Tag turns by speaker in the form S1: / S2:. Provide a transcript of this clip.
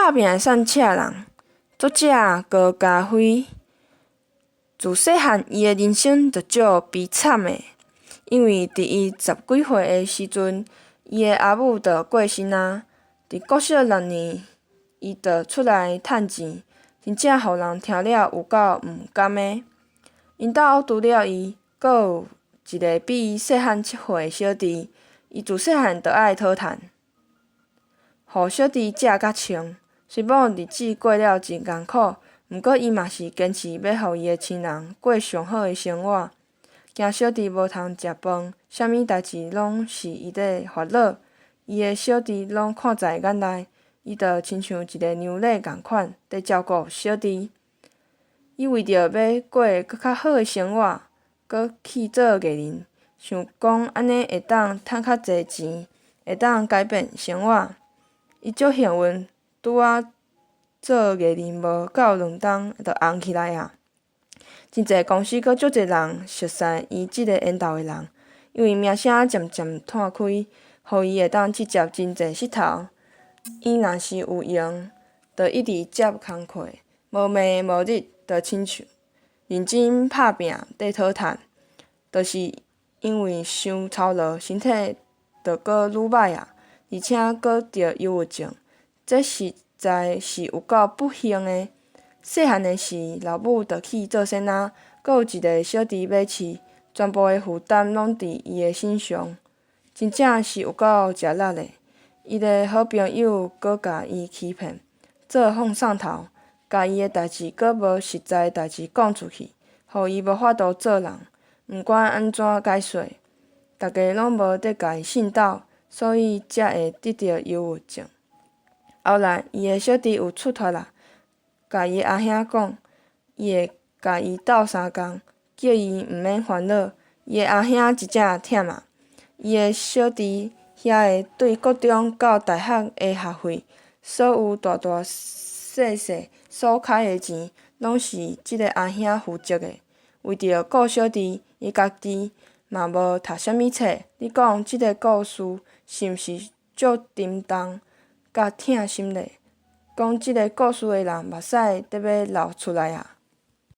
S1: 拍拚的散赤人，作者高嘉輝。自細漢，伊的人生就足悲慘的，因為佇伊十幾歲的時陣，伊的阿母就過身啊。佇國小六年，伊就出來趁錢，真正予人聽了有夠毋甘的。𪜶兜除了伊，閣有一个比伊細漢7歲的小弟。伊自細漢就愛討趁，予小弟食佮穿。雖罔日子過了真艱苦，毋過伊嘛是堅持欲予伊的親人過上好的生活。驚小弟無通食飯，啥物代誌攏是伊咧煩惱。伊的小弟攏看在眼內，伊就親像一个娘嬭仝款，佇照顧小弟。伊為著欲過閣較好的生活，閣去做藝人，想講按呢會當趁較濟錢，會當改變生活。伊足幸運，拄仔做藝人無夠2冬就紅起來矣。真濟公司閣足濟人熟似伊這个緣投的人，因為名聲漸漸湠開，予伊會當去接真濟穡頭。伊若是有閒，就一直接工課，無暝無日，就親像認真拍拚佇討趁。就是因為傷操勞，身體就閣愈䆀矣，而且閣得憂鬱症，這實在是有夠不幸的。細漢的時，老母就去做先仔，閣有一个小弟欲飼，全部的負擔攏佇伊的身上，真正是有夠食力的。伊的好朋友閣共伊欺騙，做放送頭，共伊的代誌閣無實在的代誌講出去，予伊無法度做人。毋管按怎解說，逐家攏無咧共伊信斗，所以才會得著憂鬱症。後來，伊的小弟有出脫啦，共伊阿兄講，伊會共伊鬥相共，叫伊毋免煩惱。伊的阿兄真正忝啊！伊的小弟遐个對國中到大學的學費，所有大大細細所開的錢，攏是這个阿兄負責的。為著顧小弟，伊家己嘛無讀啥物冊。你講這个故事是毋是足沉重佮疼心咧？講這个故事的人目屎得欲流出來矣。